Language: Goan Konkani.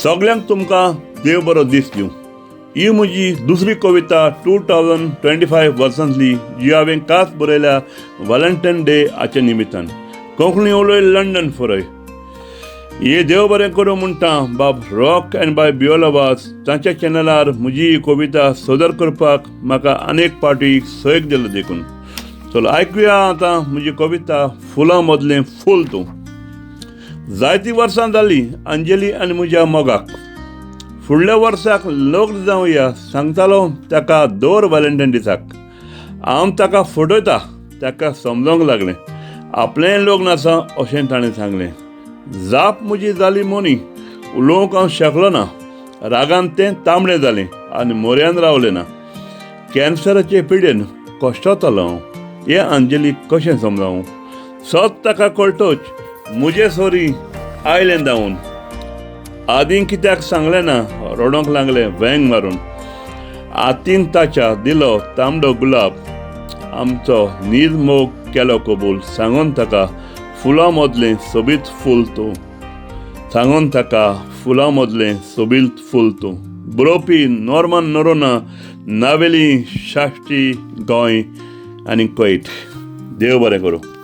सगल्यांक तुमकां देव बरो दीस दिवं. ही म्हजी दुसरी कविता 2025 वर्सांतली, जी हांवें खास बरयल्या व्हॅलेंटायन डे हाच्या निमित्तान. कोंकणी उलय, लंडन फुरय. हे देव बरें करूं म्हणटा बाब रॉक आनी बाय बियोला वास, तांच्या चॅनलार म्हजी ही कविता सदर करपाक म्हाका अनेक पावटी सहयोग दिलो देखून. चल, आयकुया आतां म्हजी कविता फुलां मदलें फूल तूं. जायतीं वर्सां जालीं अंजली आनी म्हज्या मोगाक. फुडल्या वर्साक लग्न जावया सांगतालो ताका दर व्हॅलेंटायन दिसाक. हांव ताका फटयता ताका समजोंक लागलें. आपलें लग्न आसा अशें ताणें सांगलें. जाप म्हजी जाली मोनी. उलोवंक हांव शकलो ना. रागान तें तांबडें जालें आनी म्हऱ्यान रावलें ना. कॅन्सराचे पिडेन कश्टतालो हांव, हें अंजलीक कशें समजावं? सत ताका कळटच म्हजे सरी आयलें धांवून. आदीं कित्याक सांगलें ना, रडोंक लागलें वेंग मारून. हातीन ताच्या दिलो तांबडो गुलाब. आमचो नीज मोग केलो कबूल. सांगून ताका फुलां मदलें सोबीत फूल तूं. सांगून ताका फुलां मदलें सोबीत फूल तूं. बरोवपी नॉर्मन नोरोना, नावेली, साश्टी, गोंय आनी कोयट. देव बरें करूं.